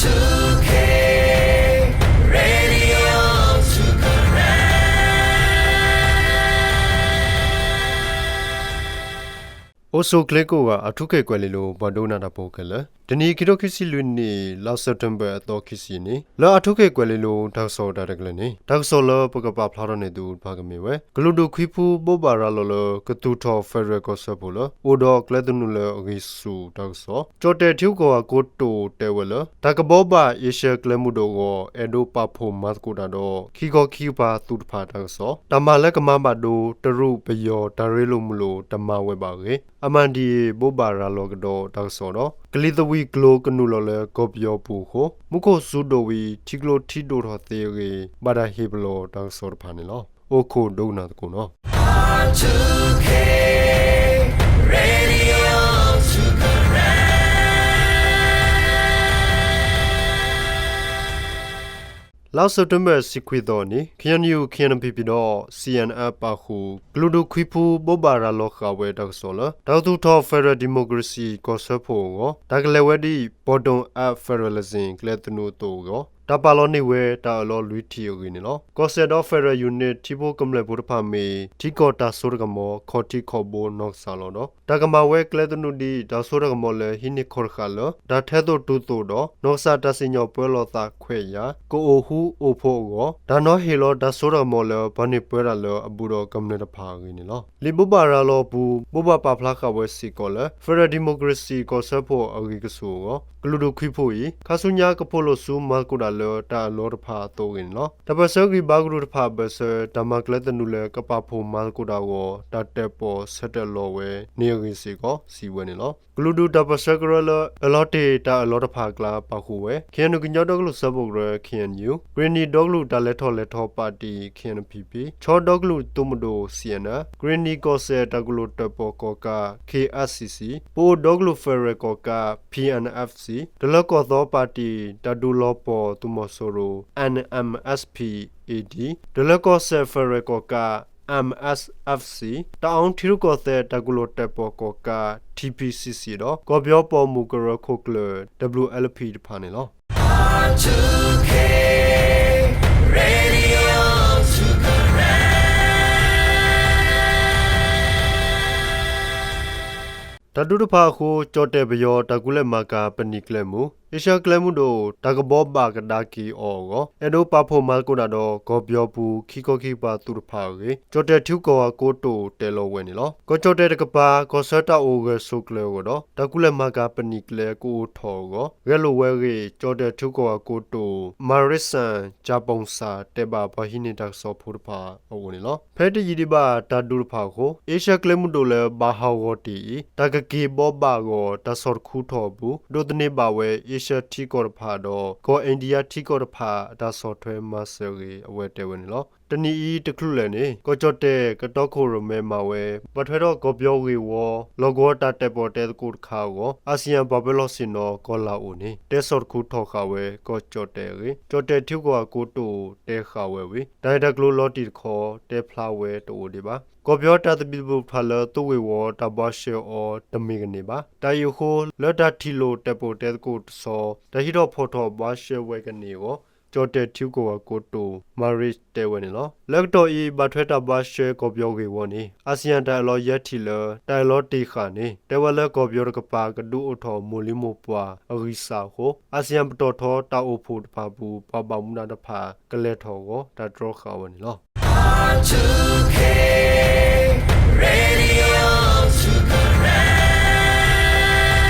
two K Radio two Karen. အိၣ်ဆူၣ်ချ့ကိးဂၤ အၣ်ထူခ့ၣ်ကွဲၤလ့လိၤ ပှၤဒိကနၣ်တၢ်ဖိခဲလၢာ်, တနံၤအံၤ ခံထိခံဆံလွံၢ်နံၣ် လါစဲးပထ့ဘၢၣ် အသီခံဆံန့ၣ် လၢအၣ်ထူခ့ၣ်ကွဲၤလ့လိၤ တၢ်ကစီၣ်တၢ်တကလၢၤန့ၣ် တၢ်ကစီၣ်လၢပကပာ်ဖျါထီၣ်န့ၢ်သုတဖၣ်ကမ့ၢ်ဝဲ ကလုာ်ဒူၣ်ခွံဖုဘိးဘၣ်ရၤလီၤလၢ ကသူၣ်ထီၣ် federal ကီၢ်စၢဖှိၣ်လၢ အိၣ်ဒီးကျဲသနူလၢအဂံၢ်ဆူၣ်တၢ်ကစီၣ်, ကၠီၣ်တဲၣ်ထံဂုၤကီၢ်ဂၤကိတိာ်တဲဝဲလၢ တၢ်ကဘီဘၣ်အ့ရှၢၣ်ကျဲမုၢ်ဒိၣ်အဂီၢ် အဲၣ်ဒိးပာ်ဖှိၣ်မၤသကိးတၢ်ဒီး ခံခီခံကပၤသုးတဖၣ်တၢ်ကစီၣ်, တၢ်မၤလၢကမၤဘၣ်ဒိ တရူးပယီၤ တၢ်ရ့လိာ်မုာ်လိာ်တမၤဝဲဘၣ်အဂ့ၢ်, MNDAA ဘိးဘၣ်ရၤလီၤကဒီးတၢ်ကစီၣ်ဒီး ကလံၤသဝံးကျိၤကနုာ်လီၤလၢကီၢ်ပယီၤပူၤအဃိ မူခိၣ်စူၤဒိၣ်ဝံၤ ထံကျိထံဒိၣ်ထီၣ်သ့အဂ့ၢ် ဘၣ်တၢ်ဟ့ၣ်ပလီၢ်တၢ်ကစီၣ်တဖၣ်န့ၣ်လီၤ. အိၣ်ခိးဒိကနၣ်သကိးနီၤ. လါစဲးပထ့ဘၢၣ် တဆံခွံသီအနံၤ KNU KNPP ဒီး CNF ပာ်ဃုာ် ကလုာ်ဒူၣ်ခွံဖုဘိးဘၣ်ရၤလီၤဃာ်ဝဲတၢ်ကစီၣ်လၢ တၢ်ကသူၣ်ထီၣ် federal democracy ကီၢ်စၢဖှိၣ်အဂီၢ် တၢ်ကလဲၤဝဲဒ် bottom up federalism ကျဲသနူအသိးအဂီၢ် တၢ်ပာ်လီၤန့ၢ်ဝဲတၢ်အၢၣ်လီၤလွံၢ်ထံၣ်အဂ့ၢ်န့ၣ်လီၤ. ကီၢ်စဲၣ်ဒီး federal unit ထံဖိကမျၢၢ်ဖိတဖၣ်မ့ၢ် ထံကီၢ်တၢ်စိတၢ်ကမီၤ ခီၣ်ထံးခီၣ်ဘိနီၢ်ကစၢ်လီၤဒီး တၢ်ကမၤဝဲကျဲသနူဒ် တၢ်စိတၢ်ကမီၤလၢဟံးန့ၢ်ခီၣ်တဃာ်လၢ တၢ်ထဲသိးတုၤသိးဒီး နီၢ်ကစၢ်တၢ်စံၣ်ညီၣ်ပၢလီၤသးခွဲးယာ် ကအိၣ်ဃူအိၣ်ဖိးအဂီၢ် တၢ်နီၤဟ့ၣ်လီၤတၢ်စိတၢ်ကမီၤလၢ ပှၤန့ၢ်ပၢတၢ်လၢအဘူးဒီးကမျၢၢ်တဖၣ်အဂ့ၢ်န့ၣ်လီၤ. လံာ်ဘိးဘၣ်ရၤလီၤအပူၤ ဘိးဘၣ်ပာ်ဖျါဃာ်ဝဲစ့ၢ်ကီးလၢ federal democracy ကီၢ်စၢဖှိၣ်အဂံၢ်ကဆူၣ်အဂီၢ် ကလုာ်ဒူၣ်ခွံဖုအံၤ ခါဆူညါကဖီၣ်လိာ်ဆူမၤသကိးတၢ်လၢတၢ်အၢၣ်လီၤတဖၣ်အသိးအဂ့ၢ်န့ၣ်လီၤ. တၢ်ပၢၢ်ဆၢဂံၢ်ဘါကရူၢ်တဖၣ်အဘၢၣ်စၢၤ တၢ်မၤကျဲသနူလၢကပာ်ဖှိၣ်မၤသကိးတၢ်အဂီၢ် တၢ်တၢၣ်ပီၣ်ဆၢတဲာ်လီၤဝဲန့ၣ်အဂ့ၢ်စ့ၢ်ကီး စံးဝဲန့ၣ်လီၤ. ကလုာ်ဒူၣ်တၢ်ပၢၢ်ဆၢကရၢလၢ အၢၣ်လီၤတ့ၢ်တၢ်အၢၣ်လီၤတဖၣ်အကျါပာ်ဃုာ်ဝဲ KNU ကညီဒီကလုာ်စၢဖှိၣ်ကရၢ KNU, ကရ့ၣ်နံၤဒီကလုာ်တၢ်လဲၤထီၣ်လဲၤထီပၣ်တံၣ် KNPP, ခၠီဒီကလုာ်သုးမုၢ်ဒိၣ် CNF, ကရ့ၣ်နံၤကီၢ်စဲၣ်တၢ်ကလိၤတၢၣ်ပီၣ်ကီၣ်ကး KSCC, ပအိၣ်ဒီကလုာ် federal ကီၣ်ကး PNFC, တလၢကီၢ်သီပၣ်တံၣ် တၢ်ဒုးလီၤပှီၢ်သုးမီၤစိရိၤ NMSP-AD, တလၢကီၢ်စဲၣ် federal ကီၣ်ကး MSFC, တအၣ်ထံရူၢ်ကီၢ်သဲးတၢ်ကလိၤတၢၣ်ပီၣ်ကီၣ်ကး TPCC ဒီး ကီၢ်ပယီၤပှိၢ်မုၢ်ကရၢခိၣ်ကျၢၢ် WLP တဖၣ်န့ၣ်လီၤ. တၢ်ဒုးတဖၣ်အဃိ ကၠီၣ်တဲၣ်ပယီၤတၢ်ကူၣ်လဲၤမၤကၤပနံာ်ကျဲမုၢ် အ့ရှၢၣ်ကျဲမုၢ်ဒိၣ် တၢ်ကဘီဘၣ်ကဒါက့ၤအီၤအဂီၢ် အဲၣ်ဒိးပာ်ဖှိၣ်မၤသကိးတၢ်ဒီး ကီၢ်ပယီၤပူၤခံခီခံကပၤသုးတဖၣ်အဂ့ၢ် ကၠီၣ်တဲၣ်ထံဂုၤကီၢ်ဂၤကိတိာ်တဲလီၤဝဲန့ၣ်လီၤ. ကီၢ်ကၠီၣ်တဲၣ်တကပၤ ကီၢ်ဆၢတၢ်အိၣ်ဂၢၢ်ဆိးကျၢၤအဂီၢ်ဒီး တၢ်ကူၣ်လဲၤမၤကၤပနံာ်ကျဲကအိၣ်ထီၣ်အဂီၢ် ဂဲၤလိာ်ဝဲအဂ့ၢ် ကၠီၣ်တဲၣ်ထံဂုၤကီၢ်ဂၤကိတိာ် မၤရံစၣ် ကၠၣ်ပိၣ်စၣ် တဲဘၣ်ပှၤဟံးန့ၢ်တၢ်ကစီၣ်ဖိတဖၣ်အအိၣ်န့ၣ်လီၤ. ဖဲတယံာ်ဒံးဘၣ်တၢ်ဒုးတဖၣ်အဃိ အ့ရှၢၣ်ကျဲမုၢ်ဒိၣ်လၢဘၣ်ဟးဂီၤတ့ၢ်အံၤ တၢ်ကက့ၤဘီဘၣ်အဂီၢ် တၢ်ဆီၣ်တခူထီၣ်အပူၤ ဒိးသန့ၤဘၣ်ဝဲ အ့ရှၢၣ်ထံကီၢ်တဖၣ်ဒီး ကီၢ်အ့ၣ်ဒံယါထံကီၢ်တဖၣ်အတၢ်ဆီၣ်ထွဲမၤစၢၤအဂ့ၢ် အဝဲတဲဝဲန့ၣ်လီၤ. တနံၤအံၤတချုးလၢ်န့ၣ် ကီၢ်ကၠီၣ်တဲၣ်ကတီခိၣ်ရိၣ်မဲမၤဝဲ ဘၣ်ထွဲဒီးကီၢ်ပယီၤဂ့ၢ်ဝီ လီၢ်ကဝီၤတၢ်တၢၣ်ပီၣ်တဲသကိးတခါအဂီၢ် အၣ်စံၣ်ယၣ်ပှၤပၢၤလီၢ်ဆ့ၣ်နီၤကီၢ်လၤအိၣ်န့ၣ် တဲဆီၣ်တခူထီၣ်ဃာ်ဝဲ ကီၢ်ကၠီၣ်တဲၣ်အဂ့ၢ် ကၠီၣ်တဲၣ်ထံဂုၤကီၢ်ဂၤကိတိာ်တဲဃာ်ဝဲဝံၤ တၢ်ဂ့ၢ်တၢ်ကျိၤလီၤတံၢ်တခီ တဲဖျါဝဲတအိၣ်ဒံးဘၣ်. ကီၢ်ပယီၤတၢ်သဘံၣ်သဘုၣ်တဖၣ်လၢသုးဂ့ၢ်ဝီတၢ်ဘှါရှဲအီၤတမ့ၢ်ကန့ၢ်ဘၣ်. တၢ်အံၤအဃိ လၢတၢ်ထံၣ်လိာ်တၢၣ်ပီၣ်တဲသကိးတဆီ တၢ်ဟံးထီၣ်ဖီၣ်ထီၣ်ဘှါရှဲဝဲကန့ၢ်အဂီၢ် ကၠီၣ်တဲၣ်ထံဂုၤကီၢ်ဂၤကိတိာ် မၤရံတဲဝဲန့ၣ်လီၤ. လၢကတီၢ်အံၤ ဘၣ်ထွဲတၢ်ဘှါရှဲကီၢ်ပယီၤဂ့ၢ်ဝီန့ၣ် အၣ်စံၣ်ယၣ်တၢ်အၢၣ်လီၤယဲၢ်ထံၣ်လၢ တၢ်အၢၣ်လီၤတ့ၢ်ဃာ်န့ၣ် တဲဝဲလၢကီၢ်ပယီၤတကပၤကဒုးအိၣ်ထီၣ်မိၢ်လံမိၢ်ပှၢ်အဂံၢ်စၢ်အဃိ အၣ်စံၣ်ယၣ်ပတီၢ်ထီတၢ်အိၣ်ဖှိၣ်တဖၣ်အပူၤ ပှၤဘၣ်မူဘၣ်ဒါတဖၣ်ကလဲၤထီၣ်အဂီၢ် တၢ်တြီဃာ်ဝဲန့ၣ်လီၤ. Karen လါစဲးပထ့ဘၢၣ် တဆံဃိးသီနံၤ ဟါလီၤ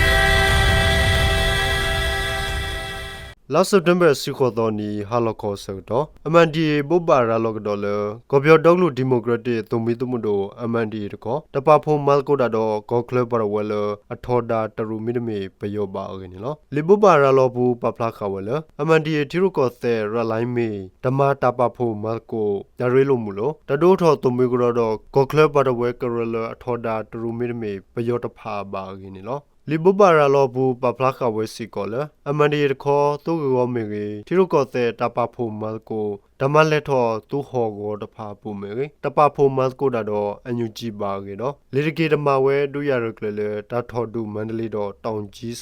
ခီအဆၢကတီၢ် MNDAA ဘိးဘၣ်ရၤလီၤကဒီးလၢ ကီၢ်ပယီၤဒီကလုာ်ဒံၣ်မိၣ်ကရ့းတ့ၢ်သုးမုၢ်သုးမုၢ်ဒိၣ် MNDAA တခီ တပာ်ဖှိၣ်မၤသကိးတၢ်ဒီး ကီၢ်ချၢပှၤတဝၢလၢအထီဒါတရူးမ့တမ့ၢ်ပယီၤဘၣ်အဂ့ၢ်န့ၣ်လီၤ. လံာ်ဘိးဘၣ်ရၤလီၤပူၤပာ်ဖျါဃာ်ဝဲလၢ MNDAA ထံရူၢ်ကီၢ်သဲး ရၤလါမ့ၢ် တမၤတၢ်ပာ်ဖှိၣ်မၤသကိး တၢ်ရ့လိာ်မုာ်လိာ် တၢ်ဒုးအိၣ်ထီၣ်သုးမုၢ်ကရၢဒီး ကီၢ်ချၢပှၤတဝၢကရၢလၢအထီဒါတရူးမ့တမ့ၢ်ပယီၤတဖၣ်ဘၣ်အဂ့ၢ်န့ၣ်လီၤ. လံာ်ဘိးဘၣ်ရၤလီၤပူၤပာ်ဖျါဃာ်ဝဲစ့ၢ်ကီးလၢ MNDAA တခီ သုးဂ့ၢ်ဝီမ့ၢ်ဂ့ၤ ထံရူၢ်ကီၢ်သဲးတၢ်ပာ်ဖှိၣ်မၤသကိး တၢ်မၤလဲၢ်ထီၣ်သုးဟီၣ်ကဝီၤတဖၣ်အပူၤမ့ၢ်ဂ့ၤ တၢ်ပာ်ဖှိၣ်မၤသကိးတၢ်ဒီး NUG ဘၣ်အဂ့ၢ်ဒီး လ့ၤတက့ၤတမၤဝဲဒုးယၤရဲၣ်ကျဲၤလၢ တၢ်ထီၣ်ဒုးမါဒလ့ဒီးတီၣ်ကၠံစ့ၢ်ကီး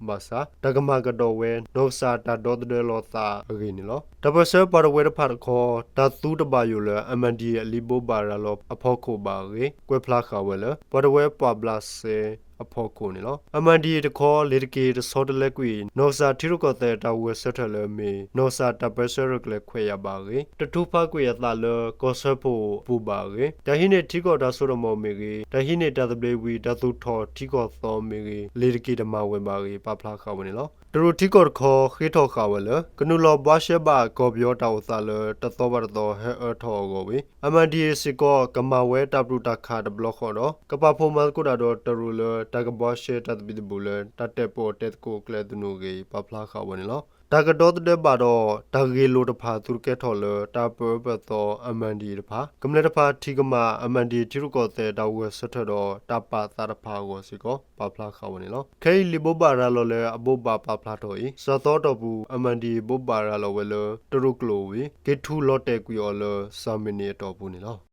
ဘၣ်ဆၣ် တၢ်ကမၤကဒီးဝဲ နီၢ်ကစၢ်တၢ်ဒီသဒၢလီၤသးအဂ့ၢ်န့ၣ်လီၤ. တၢ်ပၢၢ်ဆၢပှၤတဝၢတဖၣ်တခီ တၢ်သူတဘၣ်ယိၣ်လၢ MNDAA အလံာ်ဘိးဘၣ်ရၤလီၤအဖီခိၣ်ဘၣ်အဂ့ၢ် ကွဲးဖျါဃာ်ဝဲလၢ ပှၤတဝၢပှာ်ဘျးစဲအဖီခိၣ်န့ၣ်လီၤ. MNDAA တခီ လ့ၤတက့ၤတဆီတလဲကွံာ် နီၢ်ကစၢ်ထံရူၢ်ကီၢ်သဲးတၢ်ဂဲၤဆၢထၢၣ်လၢမ့ၢ် နီၢ်ကစၢ်တၢ်ပၢၢ်ဆၢရဲၣ်ကျဲၤခွဲးယာ်ဘၣ်အဂ့ၢ် တထုးဖးကွံာ်အသးလၢကီၢ်စၢဖှိၣ်အပူၤဘၣ်အဂ့ၢ် တၢ်ဟံးန့ၢ်ထံကီၢ်တၢ်စိတၢ်ကမီၤမ့ၢ်ဂ့ၤ တၢ်ဟံးန့ၢ်တၢ်သဘျ့ဝံၤ တၢ်သူၣ်ထီၣ်ထံကီၢ်သီမ့ၢ်ဂ့ၤ လ့ၤတက့ၤတမၤဝဲဘၣ်အဂ့ၢ် ပာ်ဖျါဃာ်ဝဲန့ၣ်လီၤ. တရူးထံကီၢ်တခီ ဃ့ထီၣ်ဃာ်ဝဲလၢ ကနုာ်လီၤဘှါရှဲဘၣ်ကီၢ်ပယီၤတၢ်အိၣ်သးလၢ တသီဘၣ်တသီဟဲအၢထီၣ်အဂီၢ်ဝံၤ MNDAA စ့ၢ်ကီး ကမၤဝဲတၢ်ပျုၢ်တၢ်ခးတဘျီဃီဒီး ကပာ်ဖှိၣ်မၤသကိးတၢ်ဒီးတရူးလၢ တၢ်ကဘှါရှဲတၢ်သဘံၣ်သဘုၣ်လၢ တၢ်တဲာ်ပီၣ်တဲသကိးကျဲသနူအဂ့ၢ် ပာ်ဖျါဃာ်ဝဲန့ၣ်လီၤ. တၢ်ကဒီသဒၢဘၣ်ဒီး တၢ်ဂ့ၢ်လိာ်တဖၣ်သုတကဲထီၣ်လၢ တၢ်ပၢၢ်ပၢၢ်သီ MNDAA တဖၣ် ကမျၢၢ်တဖၣ်ထံၣ်ကမၣ် MNDAA ထံရူၢ်ကီၢ်သဲးတၢ်ဂဲၤဆၢထၢၣ်ဒီး တၢ်ပာ်သးတဖၣ်အဂီၢ်စ့ၢ်ကီး ပာ်ဖျါဃာ်ဝဲန့ၣ်လီၤ. ခဲအံၤလံာ်ဘိးဘၣ်ရၤလီၤလၢအဘိးဘၣ်ပာ်ဖျါထီၣ်အံၤ စှၤသီအတီၢ်ပူၤ MNDAA ဘိးဘၣ်ရၤလီၤဝဲလၢ တရူးကျိာ်ဝံၤ က့ၤထူၣ်လီၤတဲာ်ကွံာ်အီၤလၢ စှၤမံးနံးအတီၢ်ပူၤန့ၣ်လီၤ.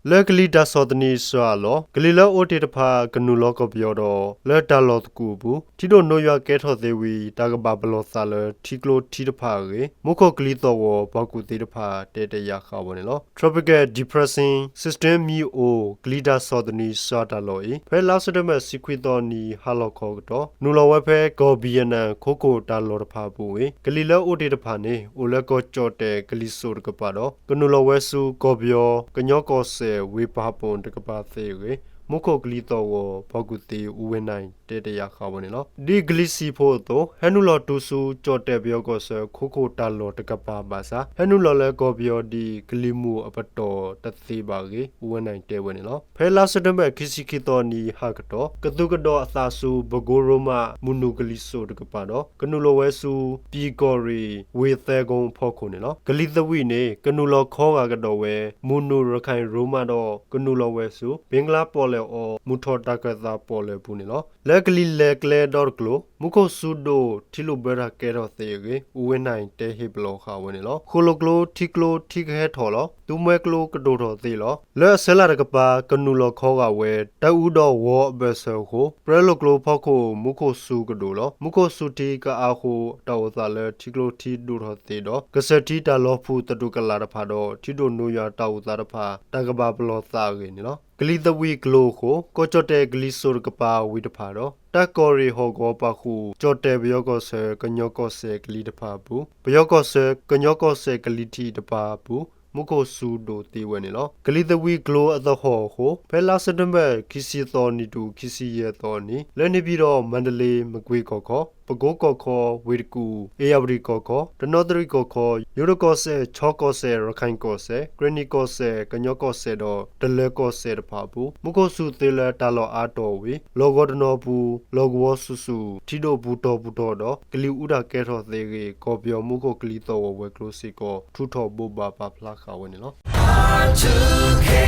လၢကလံၤတၢ်ဆီၣ်သနံးစှၤအလီၢ် ကလံၤလၢအိၣ်တ့ၢ်တဖၣ် ကနုာ်လီၤကီၢ်ပယီၤဒီး လၢတၢ်လီၢ်သကူးအပူၤ ထံဒိၣ်နိယွၤကဲထီၣ်သ့ဝံၤ တၢ်ကဘၣ်ပလီၢ်သးလၢထံကျိထံတဖၣ်အဂ့ၢ် မူခိၣ်ကလံၤသီၣ်ဂီၤ ပှၤကူၣ်သ့တဖၣ် တဲတ့ၢ်ယာ်ဃာ်ဝဲန့ၣ်လီၤ. Tropical Depression System မံၤအိၣ် ကလံၤတၢ်ဆီၣ်သနံးစှၤတၢ်လီၢ်အံၤ ဖဲလါစဲးပထ့ဘၢၣ် တဆံခွံသီနံၤ ဟါလီၤခီကတီၢ် နုာ်လီၤဝဲဖဲကီၢ် Vietnam ခိခိၣ်တၢ်လီၢ်တဖၣ်အပူၤဝံၤ ကလံၤလၢအိၣ်တ့ၢ်တဖၣ်န့ၣ် အိၣ်လၢကီၢ်ကၠီၣ်တဲၣ်ကလံၤစိးတကပၤဒီး ကနုာ်လီၤဝဲဆူကီၢ်ပယီၤ ကညီကီၢ်စဲၣ် ဝ့ၢ်ပၣ်ပိၣ်တကပၤသ့အဂ့ၢ် မူခိၣ်ကလံၤသီၣ်ဂီၤ ပှၤကူၣ်သ့ အူဝဲၢ်နၢ် တဲတ့ၢ်ယာ်ဃာ်ဝဲန့ၣ်လီၤ. ဒ်ကလံၤစံာ်ဖိအသိး ဟဲနုာ်လီၤတုၤဆူ ကၠီၣ်တဲၣ်ပယီၤကီၢ်ဆၢ ခိခိၣ်တၢ်လီၢ်တကပၤဘၣ်ဆၣ် ဟဲနုာ်လီၤလၢကီၢ်ပယီၤဒ်ကလံၤမုၢ်အပတီၢ်တသ့ဘၣ်အဂ့ၢ် အူဝဲၢ်နၢ်တဲဝဲန့ၣ်လီၤ. ဖဲလါစဲးပထ့ဘၢၣ် ခံဆံခံသီနံၤဟါကတီၢ် ကသုးကဒီးအသးဆူ ဘကိရိမး မုၢ်နုာ်ကလံၤစိးတကပၤဒီး ကနုာ်လီၤဝဲဆူ ပံၤကီၢ်ရ့ၣ် ဝ့ၢ်သဲကိအဖီခိၣ်န့ၣ်လီၤ. ကလံၤသဝံးန့ၣ် ကနုာ်လီၤခီဂာ်ကဒီးဝဲ မုၢ်နုာ်ရခၢၣ်ရိမးဒီး ကနုာ်လီၤဝဲဆူ ဘ့ကလါပီၣ်လဲၣ်အီၤ မုၢ်ထီၣ်တၢ်ခၢၣ်သးပီၣ်လဲၣ်ပူၤန့ၣ်လီၤ. လၢကလံၤလဲၤကျဲဒီတကျိၤ မူခိၣ်စူၤဒိၣ် ထံလုၢ်ဘၢတၢ်ကဲထီၣ်သ့အဂ့ၢ် အူဝဲၢ်နၢ်တဲဟ့ၣ်ပလီၢ်ဃာ်ဝဲန့ၣ်လီၤ. ဃိၣ်လိာ်ကျိ ထံကျိထံကဟဲထီၣ်လီၤ. သူမွဲကျိကဒိၣ်ထီၣ်သ့လီၤ. လၢအဆၢလၢ်တကပၤ ကနုာ်လီၤခီဂာ်ဝဲ တၢ်အူဒီးဂီၤအဘၢၣ်စၢၤအဃိ ပြၢလိာ်ကျိဖီခိၣ် မူခိၣ်စူၤကဒိၣ်လီၤ. မူခိၣ်စူၤထံကအါအဃိ တၢ်အိၣ်သးလၢထံကျိထံဒိၣ်ထီၣ်သ့ဒီး ကစၢၢ်ထံတၢ်လီၤဖုးသတူၢ်ကလာ်တဖၣ်ဒီး ထံဒိၣ်နိယွၤတၢ်အိၣ်သးတဖၣ် တၢ်ကဘၣ်ပလီၢ်သးအဂ့ၢ်န့ၣ်လီၤ. ကလံၤသဝံးကျိအဃိ ကီၢ်ကၠီၣ်တဲၣ်ကလံၤစိးတကပၤဝံၤတဖၣ်ဒီး တၢ်ကီၢ်ရ့ၣ်ဟီၣ်ကဝီၤပာ်ဃုာ် ကၠီၣ်တဲၣ်ပယီၤကီၢ်ဆၢ ကညီကီၢ်စဲၣ်ကလံၤတဖၣ်အပူၤ ပယီၤကီၢ်ဆၢ ကညီကီၢ်စဲၣ်ကလံၤထံးတဖၣ်အပူၤ မူခိၣ်စူၤဒိၣ်သ့ဝဲန့ၣ်လီၤ. ကလံၤသဝံးကျိအသဟီၣ်အဃိ ဖဲလါစဲးပထ့ဘၢၣ် ခံဆံသီနံၤတုၤ ခံဆံယဲၢ်သီနံၤ လၢန့ၣ်ပၠံၣ်ဒီး မါဒလ့ မကွ့ကီၢ်ခီ ပကိကီၢ်ခီ ဝ့ၢ်တကူၣ် အ့ၣ်ယၣ်ဝတံၣ်ကီၢ်ခီ တနီသရံၣ်ကီၢ်ခီ ယိၤဒိၣ်ကီၢ်စဲၣ် ခၠီကီၢ်စဲၣ် ရခၢၣ်ကီၢ်စဲၣ် ကရ့ၣ်နံၣ်ကီၢ်စဲၣ် ကညီကီၢ်စဲၣ်ဒီး တလၢကီၢ်စဲၣ်တဖၣ်အပူၤ မူခိၣ်စူၤသ့လၢတၢ်လီၢ်အါတီၢ်ဝံၤ လီၢ်ကဝီၤတနီၤအပူၤ လီၢ်ကဝီၤဆူၣ်ဆူၣ် ထံဒိၣ်ပူၤတီၤပူၤတီၤဒီး ကလံၤအူတၢ်ကဲထီၣ်သ့အဂ့ၢ် ကီၢ်ပယီၤမူခိၣ်ကလံၤသီၣ်ဂီၤဝဲၤကျိၤစ့ၢ်ကီး ထုးထီၣ်ဘိးဘၣ်ပာ်ဖျါဃာ်ဝဲန့ၣ်လီ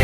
ၤ.